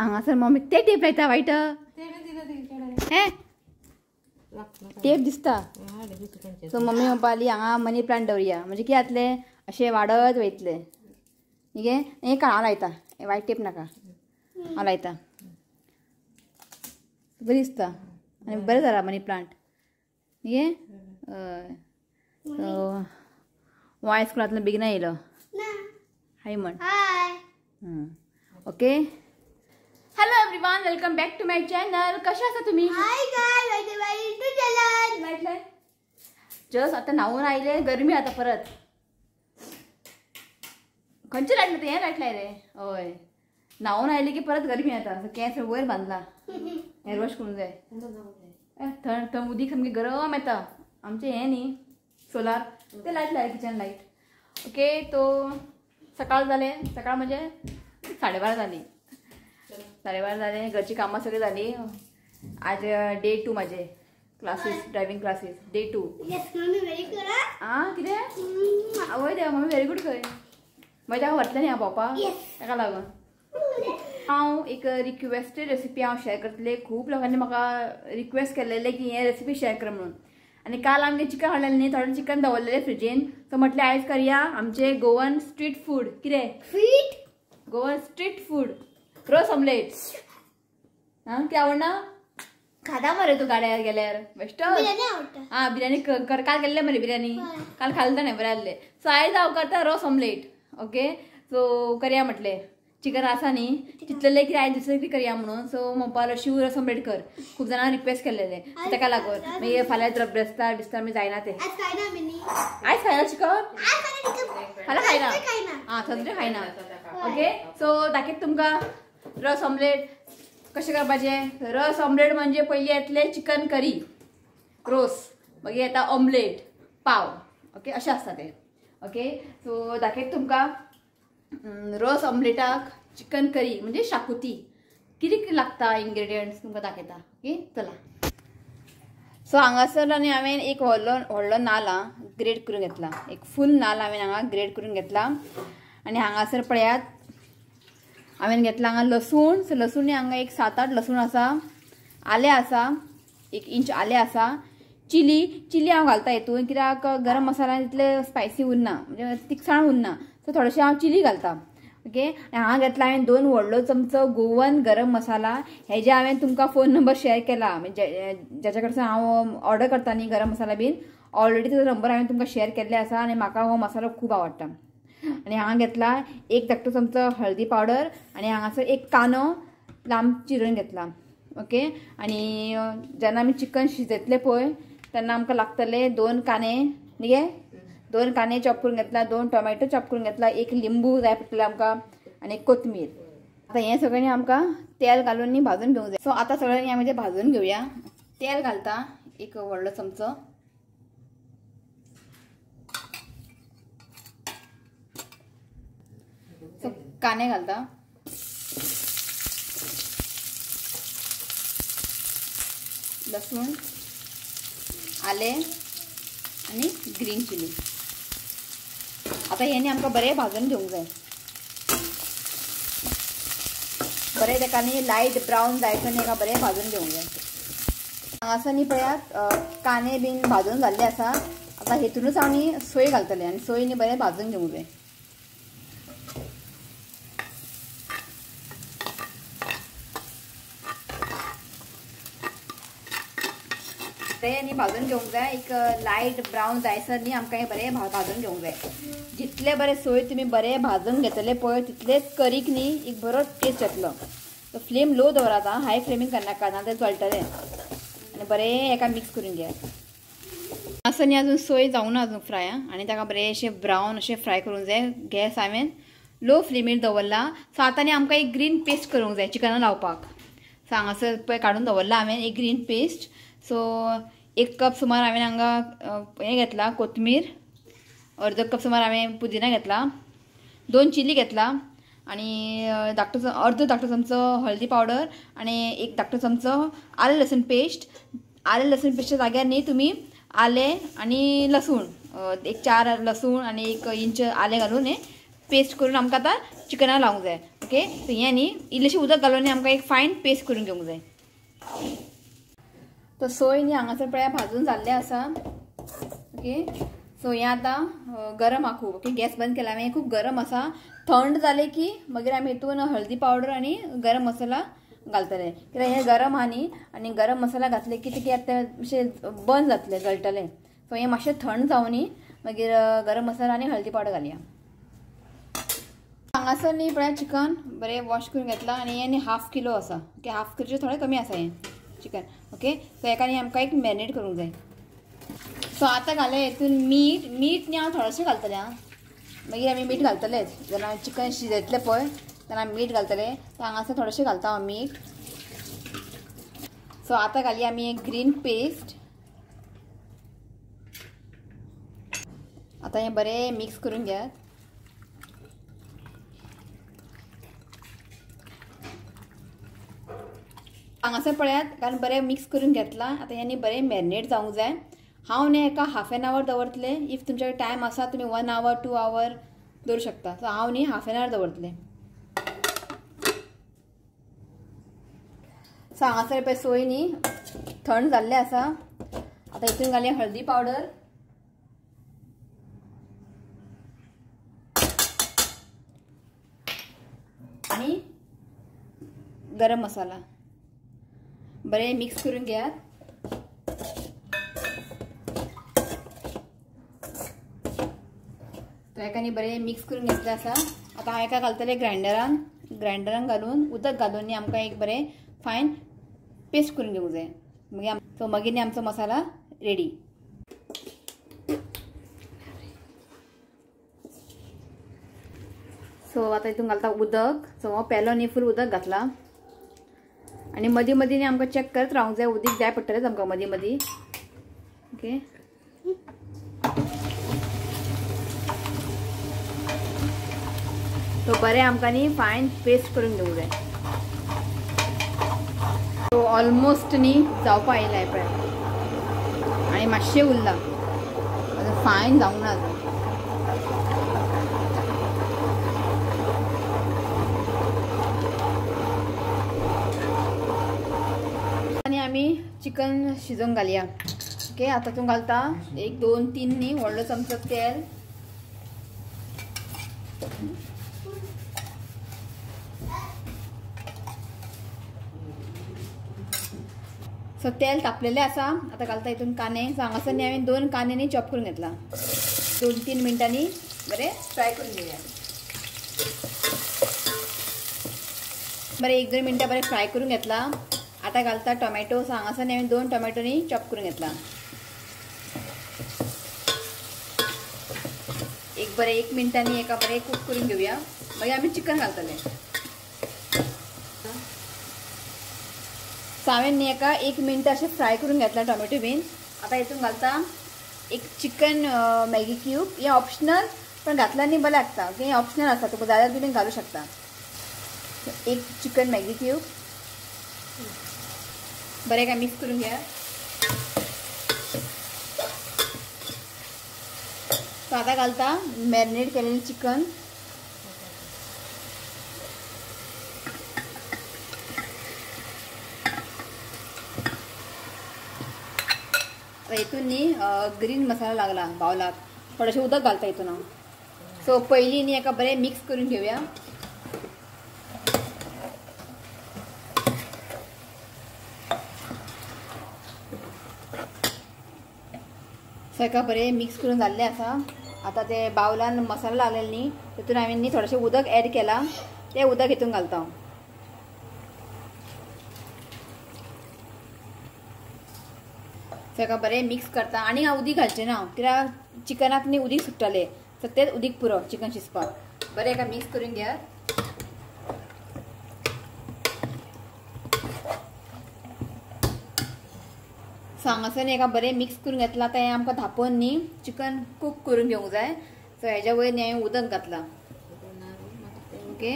हांगासर मम्मी ते टेप लायता वायट हें टेप दिसता. सो मम्मी म्हणपाली हांगा मनी प्लांट दवरया म्हणजे कितें जातलें अशें वाडत वयतलें. न्ही गे हें हांव लायता, हें वायट टेप नाका, हांव लायता. बरें दिसता आनी बरें जाला मनी प्लांट. न्ही गे हय. सो वाय स्कुलांतल्यान बेगीन येयलो हाय म्हण. Okay, hello everyone, welcome back to my channel. कशें आसा तुमी? जस्ट आतां न्हांवून आयले, गरमी आतां परत. खंयचें लायट तें हें लायट लाय रे. हय, न्हांवून आयले की परत गरमी येता. केंस वयर बांदला, हेर वॉश करूंक जाय. थंड थंड उदीक सामकें गरम येता. आमचें हें न्ही सोलार तें लायट लाय, किचन लायट. ओके, तो सकाळ जालें, सकाळ म्हणजे 12:30 जाली. 12:30 जालें, घरची कामां सगळीं जाली. आज डे 2 म्हाजे क्लासीस, ड्रायव्हिंग क्लासीस डे 2. आं कितें आवय देवा, मम्मी व्हेरी गूड खंय. मागीर ताका व्हरतलें न्ही हांव भोंवपाक, ताका लागून हांव एक रिक्वेस्टेड रेसिपी हांव शेअर करतलें. खूब लोकांनी म्हाका रिक्वेस्ट केल्लें की हें रेसिपी शेअर कर म्हणून. आनी काल आमगे चिकन हाडलेलें न्ही, थोडें चिकन दवरलेलें फ्रिजीन. सो म्हटलें आयज करया आमचें गोवन स्ट्रीट फूड. कितें स्ट्रीट? गोवन स्ट्रीट फूड रोस ऑमलेट. आं कितें आवडना? खाता मरे तूं गाड्यार गेल्यार बेश्टो. आं बिर्याणी कर, काल केल्लें मरे बिर्याणी, काल खालें ताणें, बरें आहलें. सो आयज हांव करता रोस ऑमलेट. ओके, सो करया म्हटलें, चिकन आसा न्ही चितलेलें की आयज दुसरें कितें करया म्हणून. सो म्हणपाक शिव रस ऑमलेट कर, खूब जाणां रिक्वेस्ट केल्लेलें, ताका लागून मागीर फाल्यां ब्रेस्तार बिस्तार मागीर जायना तें. आयज खायना चिकन, फाल्यां खायना, आं सदरे खायना. ओके, सो दाखयत तुमकां रस ऑमलेट कशें करपाचें. रस ऑमलेट म्हणजे पयलीं येतलें चिकन करी रोस, मागीर येता ऑमलेट पाव. ओके, अशें आसता तें. ओके, सो दाखयत तुमकां रस ऑमलेटाक चिकन करी म्हणजे शाकुती कितें कितें लागता इन्ग्रेडियंट्स तुमकां दाखयता. ओके, चला. सो हांगासर आनी हांवें एक व्हडलो व्हडलो नाल ग्रेट करून घेतला, एक फूल नाल हांवें हांगा ग्रेट करून घेतला. आनी हांगासर पळयात हांवें घेतला हांगा लसूण. सो लसूण हांगा एक 7-8 लसूण आसा, आलें आसा, 1 इंच आलें आसा, चिली. चिली हांव घालता हितून कित्याक गरम मसाला तितले स्पायसी उरना, म्हणजे तिखसाण उरना. सो थोडेशें हांव चिली घालता. ओके, हांगा घेतला हांवें 2 व्हडलो चमचो गोवन गरम मसाला. हेजे हांवें तुमकां फोन नंबर शेअर केला, म्हणजे ज्याच्या कडसून हांव ऑर्डर करता न्ही गरम मसाला बीन, ऑलरेडी तेजो नंबर हांवें तुमकां शेअर केल्ले आसा आनी म्हाका हो मसालो खूब आवडटा. आनी हांगा घेतला 1 धाकटो चमचो हळदी पावडर आनी हांगासर 1 कांदो लांब चिरून घेतला. ओके, आनी जेन्ना आमी चिकन शिजयतले पळय तेन्ना आमकां लागतले 2 कांदे न्ही गे, 2 कांदे चॉप करून घेतला, 2 टोमॅटो चॉप करून घेतला, 1 लिंबू जाय पडटलें आमकां आनी 1 कोथमीर. आतां हें सगळें आमकां तेल घालून न्ही भाजून घेवंक जाय. सो आतां सगळें आमी तें भाजून घेवया. तेल घालता 1 व्हडलो चमचो. सो कांदे घालता, लसूण, आलें आनी ग्रीन चिली. आतां हें न्ही आमकां बरें भाजून घेवंक जाय, बरें ताका न्ही लायट ब्रावन जायसर न्ही ताका बरें भाजून घेवंक जाय. हांगासर न्ही पळयात कांदे बीन भाजून जाल्ले आसा. आतां हेतुनूच हांव न्ही सोय घालतलें आनी सोय न्ही बरें भाजून घेवंक जाय. तें न्ही भाजून घेवंक जाय, एक लायट ब्रावन जायसर न्ही आमकां हें बरें भाजून घेवंक जाय. जितले बरें सोय तुमी बरें भाजून घेतले पळय तितलेच करीक न्ही एक बरो टेस्ट येतलो. सो फ्लेम लो दवरात, आं, हाय फ्लेमीन करनाका, ना तें जळटलें. आनी बरें एका मिक्स करून घेयात. आसा न्ही अजून सोय जावना अजून फ्राय, आनी ताका बरें अशें ब्रावन अशें फ्राय करूंक जाय. गॅस हांवें लो फ्लेमीर दवरला. सो आतां न्ही आमकां एक ग्रीन पेस्ट करूंक जाय चिकनाक लावपाक. सो हांगासर पळय काडून दवरला हांवें एक ग्रीन पेस्ट. सो 1 कप सुमार हांवें हांगा हें घेतला कोथमीर, अर्दो कप सुमार हांवें पुदिना घेतला, 2 चिली घेतला आनी धाकटो अर्दो धाकटो चमचो हळदी पावडर आनी 1 धाकटो चमचो आलें लसूण पेस्ट. आलें लसूण पेस्टच्या जाग्यार न्ही तुमी आलें आनी लसूण, एक 4 लसूण आनी 1 इंच आलें घालून हें पेस्ट करून आमकां आतां चिकनाक लावंक जाय. ओके सो हें न्ही इल्लेशें उदक घालून आमकां एक फायन पेस्ट करून घेवंक जाय. तो सोय न्ही हांगासर पळया भाजून जाल्लें आसा. ओके सो हें आतां गरम आहा खूब. ओके गॅस बंद केला हांवें, खूब गरम आसा. थंड जालें की मागीर आमी हितून हळदी पावडर आनी गरम मसाला घालतले, कित्याक हें गरम आहा न्ही आनी गरम मसाला घातले की ते आतां अशें बंद जातलें, गळटलें. सो हें मातशें थंड जावनी मागीर गरम मसाला आनी हळदी पावडर घालया. हांगासर न्ही पळया चिकन बरें वॉश करून घेतलां आनी हें न्ही हाफ किलो आसा. ओके हाफ किलोचे थोडें कमी आसा हें चिकन. ओके सो हेका न्ही आमकां एक मॅरिनेट करूंक जाय. सो आतां घालें हितून मीठ. मीठ न्ही हांव थोडेशें घालतलें आं, मागीर आमी मीठ घालतलेच जेन्ना चिकन शिजयतलें पळय तेन्ना मीठ घालतलें. सो हांगासर थोडेशें घालता हांव मीठ. सो आतां घाली आमी एक ग्रीन पेस्ट. आतां हें बरें मिक्स करून घेयात. हांगासर पळयात कारण बरें मिक्स करून घेतलां. आतां हें न्ही बरें मॅरिनेट जावंक जाय. हांव न्ही एका हाफ एन our दवरतलें. If तुमचे कडेन टायम आसा तुमी 1 our 2 our दवरूं शकता. सो हांव न्ही हाफ एन our दवरतलें. सो हांगासर पळय सोय न्ही थंड जाल्लें आसा. आतां हितून घालया हळदी पावडर, आनी गरम मसाला. बरें मिक्स करून घेयात. तो एका न्ही बरें मिक्स करून घेतलें आसा. आतां हांव एका घालतलें ग्रायंडरान. ग्रायंडरान घालून उदक घालून न्ही आमकां एक बरें फायन पेस्ट करून घेवंक जाय. मागीर सो मागीर न्ही आमचो मसाला रेडी. सो आतां हितून घालता उदक. सो हो पेलो न्ही फूल उदक घातला आनी मदीं मदीं न्ही आमकां चॅक करत रावंक जाय, उदीक जाय पडटलेंच आमकां मदीं मदीं. ओके सो बरें आमकां न्ही फायन पेस्ट करून घेवंक जाय. सो ऑलमोस्ट न्ही जावपा आयलां पळय आनी मातशें उरलां, आजून फायन जावंक ना अजून. आनी आमी चिकन शिजोवंक घालया. ओके आतां तूं घालता 1 2 3 न्ही व्हडलो चमचो तेल. सो तेल तापलेलें आसा. आतां घालता हितून कांदे. सो हांगासर न्ही हांवें 2 कांदे न्ही चॉप करून घेतला. 2-3 मिनटांनी बरें फ्राय करून घेवया. बरें 1-2 मिनटां बरें फ्राय करून घेतला. आतां घालता टोमॅटो. सो हांगासर न्ही हांवें 2 टोमॅटो न्ही चॉप करून घेतला. एक बरें 1 मिनटांनी एका बरें कूक करून घेवया. मागीर आमी चिकन घालतले. सो हांवें न्ही एका 1 मिनट अशें फ्राय करून घेतला टोमॅटो बीन. आतां हितून घालता एक चिकन मॅगी क्यूब. हें ऑप्शनल, पण घातल्यार न्ही बरें लागता. ओके हें ऑप्शनल आसा, तुका जाय जाल्यार तुमी घालूं शकता. एक चिकन मॅगी क्यूब बरें काय मिक्स करून घेया. सो आतां घालता मॅरिनेट केलेलें चिकन. हितून न्ही ग्रीन मसाला लागला बावलाक, थोडेशें उदक घालता हितून हांव. सो पयलीं न्ही एका बरें मिक्स करून घेवया. सो एका बरें मिक्स करून जाल्लें आसा. आतां ते बावलान मसाला लागलेलो न्ही तितून हांवें न्ही थोडेशें उदक एड केलां, तें उदक हितून घालता हांव. सो एका बरें मिक्स करता आनी हांव उदीक घालचें ना, कित्याक चिकनाक न्ही उदीक सुट्टलें. सो तेंच उदीक पुरो चिकन शिजपाक. बरें एका मिक्स करून घेयात. सो हांगासर एका बरें मिक्स करून घेतलां. आतां हें आमकां धांपून न्ही चिकन कूक करून घेवंक जाय. सो हेज्या वयर न्ही हांवें उदक घातलां. ओके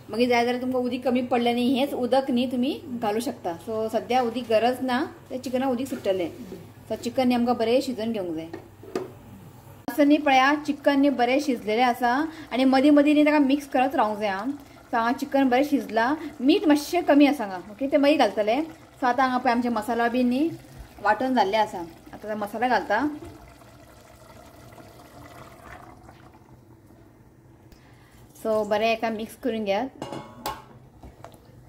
मागीर जाय जाल्यार तुमकां उदीक कमी पडलें न्ही हेंच उदक न्ही तुमी घालूं शकता. सो सद्या उदीक गरज ना, तें चिकनाक उदीक सुट्टलें. सो चिकन न्ही आमकां बरें शिजोवन घेवंक जाय. हांगासर न्ही पळया चिकन न्ही बरें शिजलेलें आसा आनी मदीं मदीं न्ही ताका मिक्स करत रावंक जाय. सो हांगा चिकन बरें शिजलां, मीठ मातशें कमी आसा हांगा. ओके, तें मागीर घालतलें. सो आतां हांगा पळय आमचे मसाला बी न्ही वांटून जाल्ले आसा. आतां मसाला घालता. सो बरें एका मिक्स करून घेयात.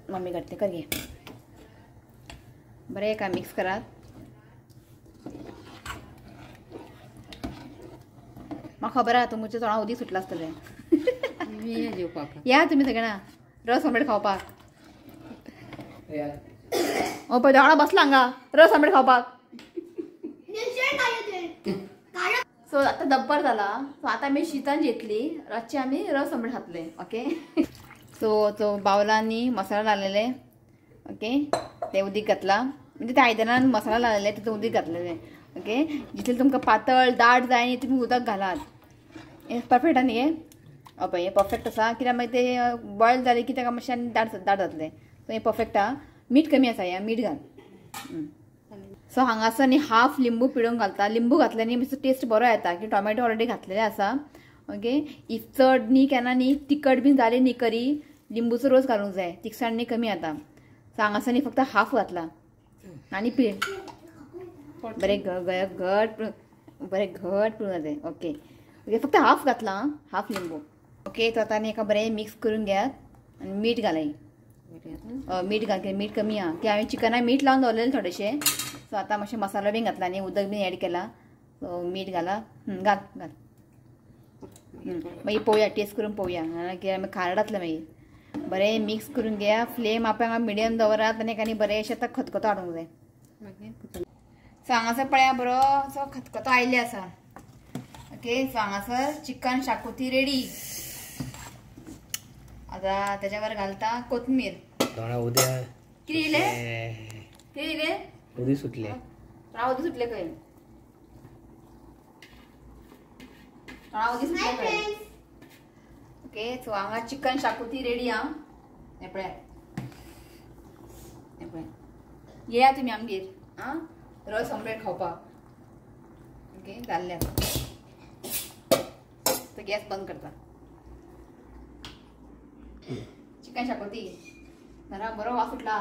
मम्मी घातले कर घे. बरें एका मिक्स करात. म्हाका खबर आहा तुमच्या तोंडा उदीक सुटलां आसतलें. या तुमी सगळ्या रस आमलेट खावपाक. ओ पळय दोणा बसला हांगा रस आमलेट खावपाक. सो आतां दप्पर जाला. सो आतां आमी शितान जेतली, रातचे आमी रस आमलेट खातले. ओके, सो तो बावलांनी मसाला लायलेले. ओके, ते उदीक घातला, म्हणजे त्या आयदनान मसाला लायलेले तितून उदीक घातलेले. ओके, जितले तुमकां पातळ दाट जाय न्ही तुमी उदक घालात. हें परफेक्ट आहा न्ही हें? पळय हें परफेक्ट आसा, कित्याक मागीर ते बॉयल जालें की ताका मातशें आनी दाट दाट जातलें. सो हें परफेक्ट आहा. मीठ कमी आसा, हें मीठ घाल. सो हांगासर न्ही हाफ लिंबू पिळून घालता. लिंबू घातले न्ही मातसो टेस्ट बरो येता, की टोमॅटो ऑलरेडी घातलेले आसा. ओके, if चड न्ही केन्ना न्ही तिखट बीन जाली न्ही करी, लिंबूचो रोस घालूंक जाय, तिखसाण न्ही कमी जाता. सो हांगासर न्ही फक्त हाफ घातला आनी पिळ बरें घट बरें घट पिळूंक जाय. ओके ओके, फक्त हाफ घातला, हाफ लिंबू. ओके, तो आतां न्ही एका बरें मिक्स करून घेयात आनी मीठ घालय. मीठ घाल, मीठ कमी आहा की हांवें चिकनाक मीठ लावन दवरलेलें थोडेशें. सो आतां मातशें मसालो बीन घातला न्ही, उदक बीन एड केला. सो मीठ घाला, घाल घाल. मागीर पळोवया, टेस्ट करून पळोवया कित्याक मागीर खारट जातलें. मागीर बरें मिक्स करून घेया. फ्लेम आपल्या हांगा मिडियम दवरात आनी आनी बरें अशें आतां खतखतो हाडूंक जाय. सो हांगासर पळया बरो असो खतखतो आयिल्ले आसा. ओके, सो हांगासर चिकन शाकुती रेडी. आतां तेच्यावर घालता कोथमीर. कितें इलें? कितें इलें? उदीक सुटलें. तोंडा उदीक सुटलें खंय? तोंडा उदीक सुटलें खंय? ओके, सो हांगा चिकन शाकुती रेडी आहा. हें पळयात, हें पळयात. येया तुमी आमगेर आं रस आमलेट खावपाक. ओके, जाल्लें आसा. तो गॅस बंद करता. चिकन शाकुती घरा बरो वास सुटला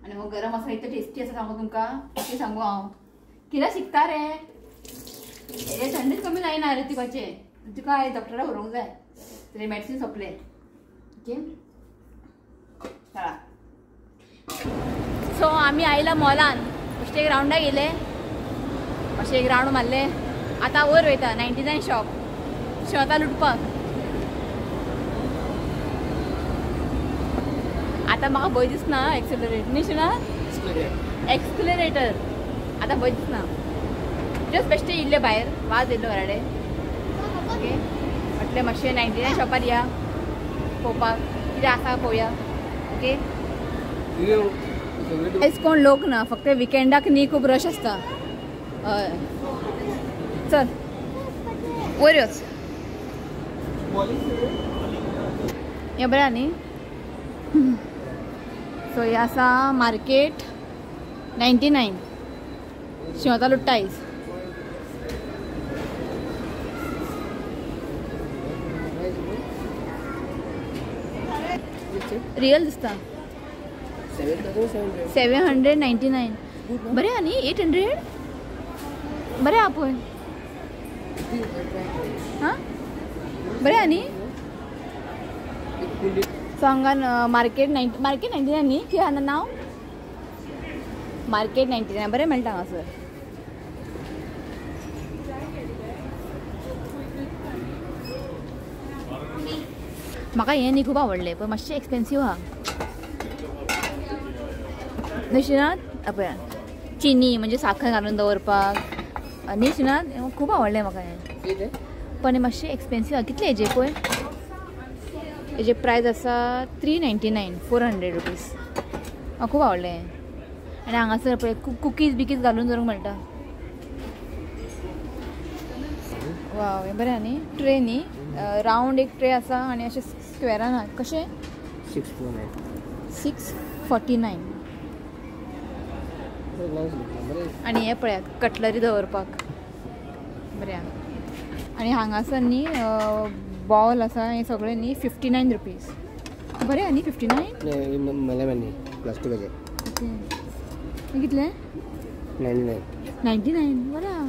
आनी हो गरम मसाला इतलो टेस्टी आसा, सांगू तुमकां कितें सांगू हांव. कितें शिकता रे हे, थंडीच कमी जायना रे तुकाचे. तुका डॉक्टराक व्हरूंक जाय, तुजें मेडिसीन सोंपलें. ओके, चला. सो आमी आयला मॉलान, मातशें एक रावंडाक येयले, मातशें एक रावंड मारले. आतां वयर वयता 99 शॉप शेवता लुटपाक. आतां म्हाका भंय दिसना एक्सिलरेटर न्ही शिणा, एक्सिलरेटर आतां भंय दिसना. जस्ट बेश्टे इल्ले भायर वाज येयलो घराडे. ओके, म्हटलें मातशें 99 शॉपार या पळोवपाक कितें आसा पळोवया. ओके, आयज कोण लोक ना, फक्त विकेंडाक न्ही खूब रश आसता. हय, चल वयर वच. हें बरें न्ही. सो हें आसा मार्केट 99 शिंवता लुट्टा आयज. रियल दिसता. 799 बरें आहा न्ही. 800 बरें आहा पळय. हां बरें आहा न्ही. सो हांगा मार्केट 99 न्ही, कितें आहा नांव? मार्केट 99 बरें मेळटा हांगासर. म्हाका हें न्ही खूब आवडलें, पण मातशें एक्सपेन्सीव आहा. न्ही शिनात पळया चिनी म्हणजे साखर घालून दवरपाक न्ही शिनात, खूब आवडलें म्हाका हें. पण हें मातशें एक्सपेन्सीव आहा. कितलें हेजें पळय? हेजे प्रायस आसा 399, 400 रुपीज. म्हाका खूब आवडलें हें. आनी हांगासर पळय कुकीज बिकीज घालून दवरूंक मेळटा. वाव, हें बरें आहा न्ही. ट्रे न्ही, रावंड एक ट्रे आसा आनी अशें स्क्वेरान आहा. कशें? 649. आनी हें पळयात कटलरी दवरपाक बरें आहा. आनी हांगासर न्ही बॉल आसा हे सगळे न्ही 59 रुपीज. बरें आहा न्ही 59? मेलेमेन प्लास्टिकाचे. ओके कितले? 99. 99 बरें आहा.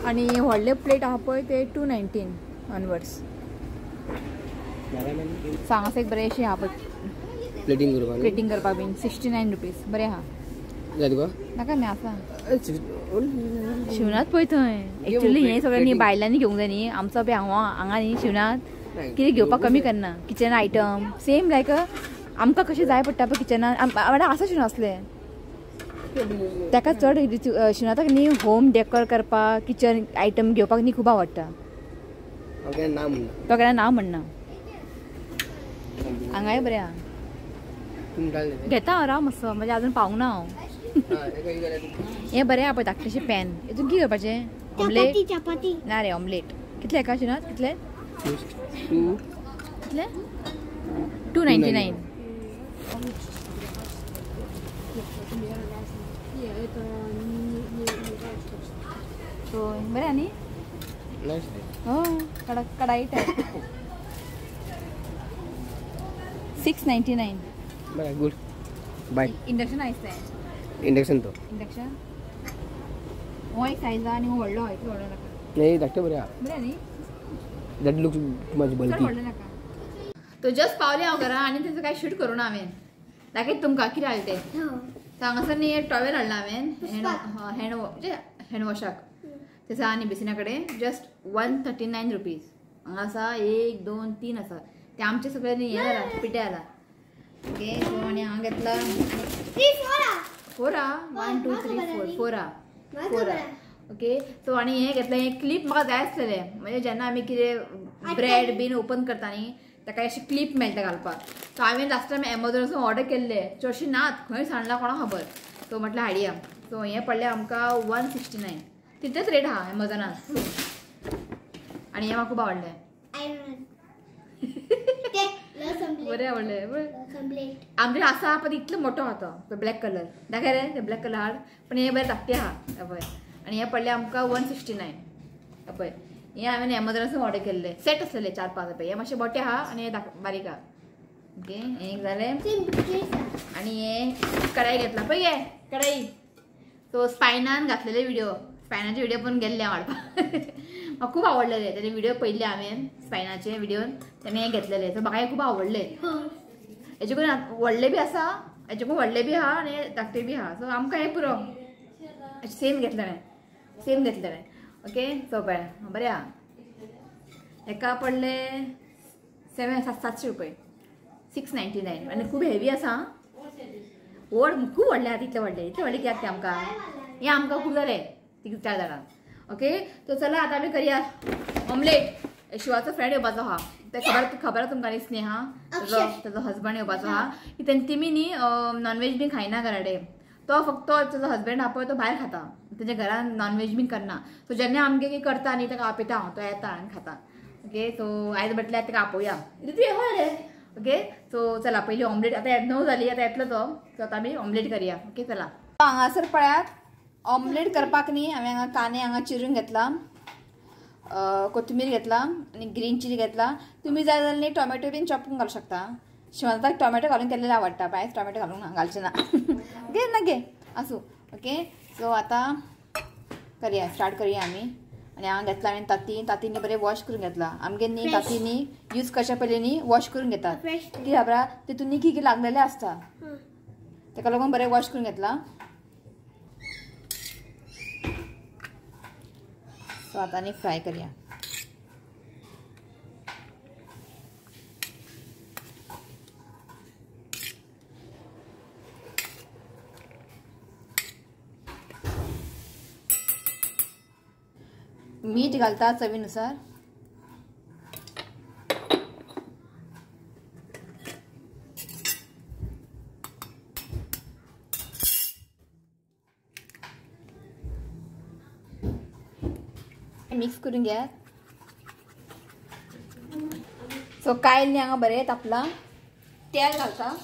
आनी व्हडले प्लेट आहा पळय ते 219 ऑनवर्ड्स. हांगासर एक बरें अशें आहा पळय प्लेटिंग करपाक, प्लेटिंग करपाक बीन 69 रुपीज. बरें आहा. जाय तुका? नाका न्ही आसा शिवनाथ पळय थंय. एक्चुअली हें सगळें न्ही बायलांनी घेवंक जाय न्ही. आमचो बी हांगा न्ही शिवनाथ कितें घेवपाक कमी करना. किचन आयटम सेम लायक आमकां कशें जाय पडटा पळय किचनान म्हणल्यार आसा शिवना असलें. ताका चड शिवनाथाक न्ही होम डेकोर करपाक किचन आयटम घेवपाक न्ही खूब आवडटा. तो केन्ना ना म्हणना. हांगाय बरें आहा. घेता हांव राव मातसो, म्हणजे अजून पावूंक ना हांव. हें बरें आहा पळय धाकटेशें पॅन. हितून कितें करपाचें? ऑमलेट ना रे, ऑमलेट. कितले एका शिवनाथ? कितले? कितले? 299. सो बरें आहा न्ही? हय, कडाई टायप. 699. बरें, गुड बाय. इंडक्शन आयस तें? इंडक्शन तो इंडक्शन हो एक सायज आहा आनी हो व्हडलो, इतलो व्हडलो नाका. नाही धाकटें बरें आहा. बरें न्ही? That looks too much bulky. व्हडलें नाका. तो जस्ट पावलें हांव घरा आनी तेजो कांय शूट करूं ना हांवें. दाखयत तुमकां कितें हाडलें तें. हांगासर न्ही टॉवेल हाडला हांवें हँड म्हणजे हँड वॉशाक. तेचा आनी बेसिना कडेन जस्ट 139 रुपीज. हांगा आसा 1 2 3 आसा. ते आमचे सगळे न्ही हें जाला पिठे जाला. ओके सो आनी हांगा घेतला 4 आहा. 1 2 3 4 4 आहा. 4 आहा. ओके सो आनी हें घेतलें. हें क्लिप म्हाका जाय आसलेलें, म्हणजे जेन्ना आमी कितें ब्रेड बीन ओपन करता न्ही ताका अशी क्लिप मेळटा घालपाक. सो हांवें लास्ट टायम एमेझॉनासून ऑर्डर केल्ले, चडशे नात, खंय सांडला कोणाक खबर. सो म्हटलें हाडया. सो हें पडलें आमकां 169. तितलेच रेट आहा एमेझॉनार. आनी हें म्हाका खूब आवडलें. बरें आवडलें. आमचे आसा पण इतलो मोठो आहा तो ब्लॅक कलर. दाखय रे ते ब्लॅक कलर हाड. पण हें बरें धाकटें आहा पळय. आनी हें पडलें आमकां 169. पळय हें हांवें एमेझॉनासून ऑर्डर केल्लें. सेट आसलेले 4-5 पळय. हें मातशें मोठें आहा आनी हें बारीक आहा. ओके हें एक जालें. आनी हें कढाई घेतला पळय गे कढाई. सो स्पायनान घातलेले व्हिडिओ, स्पायनाचे व्हिडिओ पण गेल्ले हांव हाडपाक. म्हाका खूब आवडलेले तेणे व्हिडिओ पळयल्ले हांवें स्पायनाचे व्हिडिओ, तेणे हें घेतलेले. सो म्हाका हें खूब आवडलें. हेजे करून व्हडले बी आसा, हेजे करून व्हडले बी आहा आनी धाकटे बी आहा. सो आमकां हें पुरो सेम घेतलेलें, सेम घेतलेलें. ओके सो पळय बरें आहा. हेका पडले 700 रुपये, 699. आनी खूब हेवी आसा. व्हड खूब व्हडलें आहा, तितलें व्हडलें, इतलें व्हडलें कित्याक तें आमकां? हें आमकां खूब जालें 3-4 जाणां. ओके तो चला आतां आमी करया ऑमलेट. शिवाचो फ्रेंड येवपाचो आहा, ते खबर आहा तुमकां न्ही, स्नेहा तेजो हजबंड येवपाचो आहा. तेमी न्ही नॉनव्हेज बीन खायना घरा कडेन. तो फक्त तेजो हजबंड आहा पळय तो भायर खाता, तेज्या घरान नॉनव्हेज बीन करना. सो जेन्ना आमगे कितें करता न्ही ताका आपयता हांव, तो येता आनी खाता. ओके सो आयज म्हटल्यार ताका आपोवया. हय रे. ओके सो चला पयलीं ऑमलेट. आतां 9 जाली, आतां येतलो तो. सो आतां आमी ऑमलेट करया. ओके चला. हांगासर पळयात ऑमलेट करपाक न्ही हांवें हांगा कांदे हांगा चिरून घेतला, कोथमीर घेतला आनी ग्रीन चिली घेतला. तुमी जाय जाल्यार न्ही टोमॅटो बीन चॉप करून घालूंक शकता. शिवनाथाक टोमॅटो घालून केल्लें आवडटा, बायस टोमॅटो घालूंक ना, घालचें ना. घे ना घे आसूं. ओके सो आतां करया, स्टार्ट करया आमी. आनी हांगा घेतला हांवें तांती. तांतींनी बरें वॉश करून घेतला. आमगे न्ही तांती न्ही यूज करच्या पयलीं न्ही वॉश करून घेतात. कित्याक खबर आहा तितून न्ही कितें लागलेलें आसता, ताका लागून बरें वॉश करून घेतला. सो आतां न्ही फ्राय करया. मीठ घालता चवीनुसार. मिक्स करून घ्या. सो कायल न्ही हांगा बरें तापला, तेल घालता.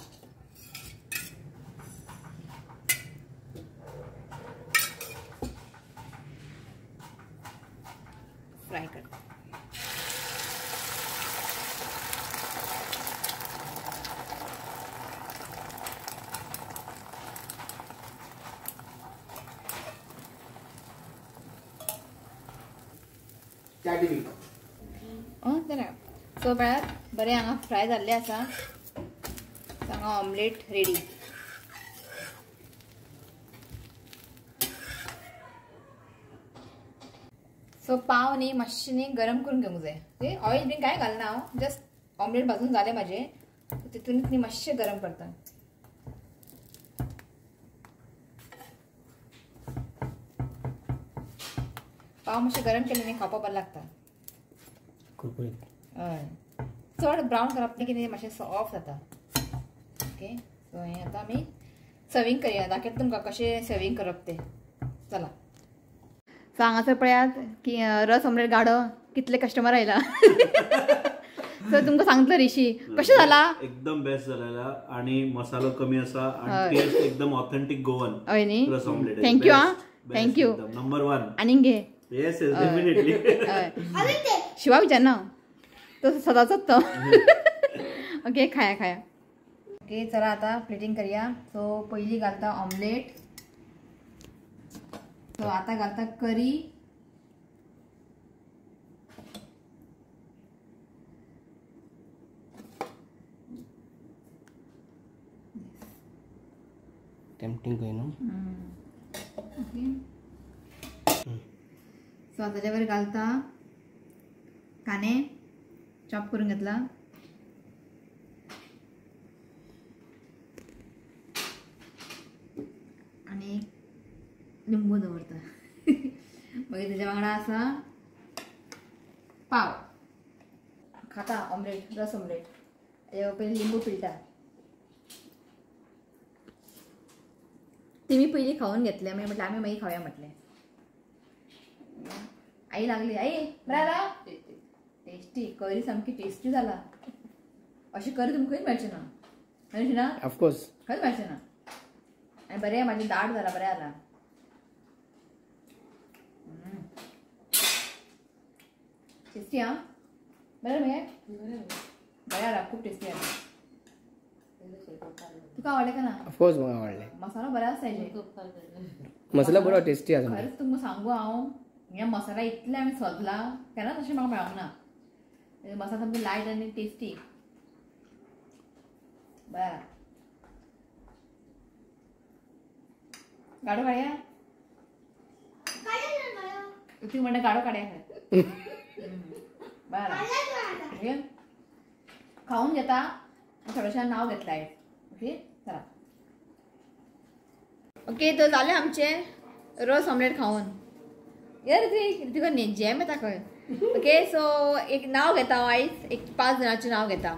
फ्राय करता. सो पळयात बरें हांगा फ्राय जाल्ले आसा. हांगा ऑमलेट रेडी. सो पाव न्ही मातशें न्ही गरम करून घेवंक जाय. ओके, ऑयल बीन कांय घालना हांव, जस्ट ऑमलेट भाजून जालें म्हाजें, तितूनच न्ही मातशें गरम करता. पाव मातशें गरम केलें न्ही खावपाक बरें लागता. कुरकुरीत. हय, चड ब्रावन करप न्ही, कितें मातशें सॉफ्ट जाता. ओके, सो हें आतां आमी सर्वींग करया. दाखयता तुमकां कशें सर्वींग करप तें. चला, सो हांगासर पळयात की रस ऑमलेट गाडो कितले कस्टमर आयला. सो तुमकां सांगतलो ऋषी कशें जाला. एकदम बेस्ट जाला आणि मसालो कमी आसा आणि टेस्ट एकदम ऑथेंटिक गोवन. हय न्ही, रस ऑमलेट. Thank you. हा, thank you. Number 1. आनीक घे. Yes yes, definitely. Shiva विचारना, तो सदांच तो. ओके, खाया खाया. ओके, चला आता प्लेटिंग करूया. सो पयली घालता ऑमलेट. सो आता घालता करी. टेम्पटिंग करी न्हू. ओके, सो आता ताज्या वयर घालता कांदे चॉप करून घेतला. आनी लिंबू दवरता. मागीर तेज्या वांगडा आसा पाव. खाता ऑमलेट, रस ऑमलेट. तेज्या पयलीं लिंबू पिळटा. तेमी पयलीं खावन घेतले, मागीर म्हटलें आमी मागीर खावया म्हटलें. आई लागली, आई बरें जाला, टेस्टी करी, सामकी टेस्टी जाला. अशी करी तुमकां खंयच मेळची ना. मेळची ना, ऑफकोर्स खंयच मेळची ना. आनी बरें म्हाजें दाट जाला, बरें जाला. टेस्टी आं, बरें मगे, बरें जाला, खूब टेस्टी जाला. तुका आवडलें का ना? ऑफकोर्स म्हाका आवडलें. मसालो बरो आसा हेजे. मसाला बरो टेस्टी आसा. खरेंच तुमकां सांगू हांव, हे मसाला इतले आमी सोदला केन्नाच अशें म्हाका मेळोंक ना. मसाला सामकी लायट आनी टेस्टी. बरें, गाडो काडया. तूं म्हणटा गाडो काडया. बरें, ओके, खावन घेता. थोडेशें नांव घेतलें आयज. ओके, चला. ओके, तर जालें आमचें रस ऑमलेट खावन. यार तुका जॅम येता खंय. ओके, सो एक नांव घेता हांव आयज, एक 5 जाणांचें नांव घेता.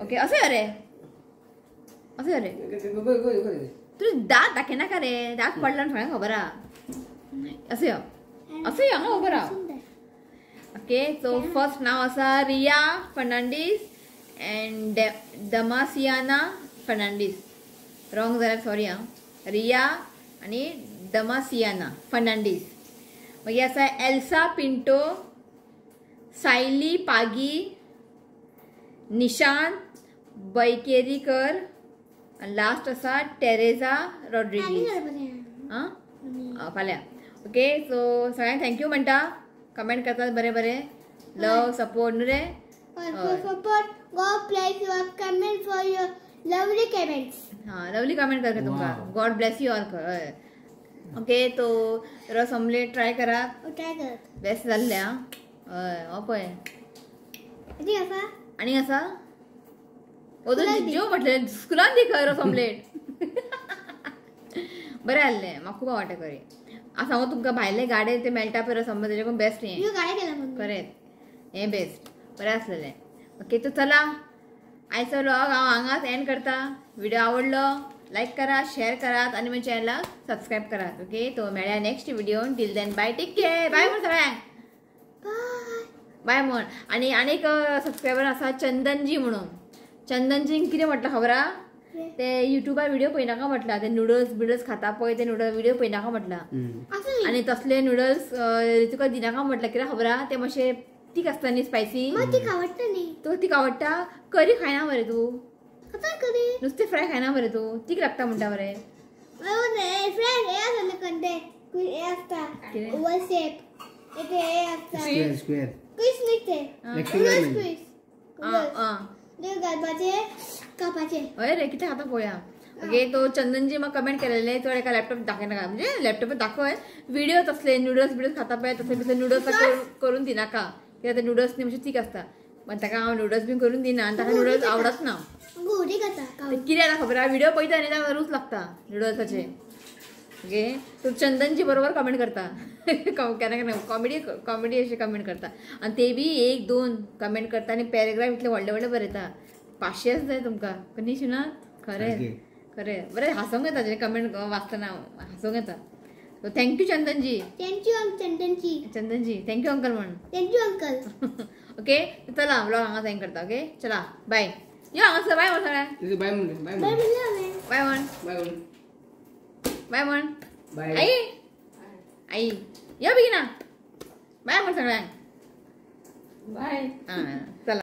ओके, अशें रे, अशें रे, तूं दांत दाखयनाका रे, दांत पडला थोड्यांक खबर आहा. अशें यो, अशें यो, हांगा खबर आहा. ओके, सो फर्स्ट नांव आसा रिया फर्नांडीस एंड दमासियाना फर्नांडीस. रॉंग जाल्यार सॉरी आं. रिया आनी दमासियाना फर्नांडीस. मागीर आसा एल्सा पिंटो, सायली पागी, निशांत बैकेरीकर आनी लास्ट आसा टेरेजा रॉड्रिगीज. आं, फाल्यां. ओके, सो सगळ्यांक thank you म्हणटा. कमेंट करतात बरें बरें, लव सपोर्ट न्हू रे. Support, God bless you. Comment for your lovely comments. हां, लवली कमेंट कर तुमकां. गॉड ब्लेस you all. हय. ओके, तो रस ऑमलेट ट्राय करात. ट्राय करात, बेस्ट जाल्लें. आं, हय, हो पळय. आनी आसा, आनी आसा अजून जेव म्हटलें स्कुलान दी खंय रस ऑमलेट. बरें आहलें, म्हाका खूब आवडटा करी. आं, सांगू तुमकां भायले गाडे ते मेळटा पळय रस ऑमलेट, तेजे बेस्ट हें. खरेंच हें बेस्ट, बरें आसलेलें. ओके, तर चला आयचो व्लॉग हांव हांगाच एंड करता. व्हिडिओ आवडलो लायक करात, शेअर करात आनी म्हज्या चॅनलाक सबस्क्रायब करात. ओके, तो मेळया next video. Till then bye, take care, bye म्हण सगळ्यांक, बाय म्हण. आनी आनीक सबस्क्रायबर आसा चंदनजी म्हणून. चंदनजीन कितें म्हटलां खबर आहा? ते युट्यूबार व्हिडिओ पळयनाका म्हटला, ते नुडल्स बिडल्स खाता पळय, ते नुडल व्हिडिओ पळयनाका म्हटला. आनी तसले नुडल्स तुका दिनाका म्हटला, कित्याक खबर आहा ते मातशे तीख आसता न्ही, स्पायसी. तीख आवडटा न्ही. तुका तीख आवडटा? करी खायना मरे तूं, नुस्तें फ्राय खायना मरे तूं, तीख लागता म्हणटा मरे. हय रे, कितें खाता पळोवया. ओके, तो चंदनजी म्हाका कमेंट केलेले, तो एका लॅपटॉप दाखयनाका, म्हणजे लॅपटॉपार दाखय व्हिडिओ तसले नुडल्स बिडल्स खाता पळय, तसले बिसले नुडल्स करून दिनाका, कित्याक ते नुडल्स न्ही मातशे तीख आसता. पण ताका हांव नुडल्स बीन करून दिना आनी ताका नुडल्स आवडत ना. कितें जाता खबर आहा, व्हिडिओ पळयता न्ही ताका रूच लागता नुडल्साचे. ओके, तो चंदनजी बरोबर कमेंट करता, केन्ना केन्ना कॉमेडी कॉमेडी अशें कमेंट करता, आनी ते बी एक दोन कमेंट करता आनी पॅरेग्राफ इतले व्हडले व्हडले बरयता. पाशेंच जाय तुमकां न्ही शिना, खरें खरें बरें हांसोंक येता जे कमेंट वाचतना, हांसोंक येता. So thank you Chandanji. Thank you Chandanji. Chandanji thank you uncle म्हण. Thank you uncle. Okay, चला व्लॉग हांगा सायन करता. ओके चला बाय. यो हांगासर बाय म्हण सगळ्यांक. बाय म्हण, बाय म्हण, बाय म्हण, बाय म्हण, बाय. आई आई यो बेगिना, बाय म्हण सगळ्यांक. बाय. आं चला.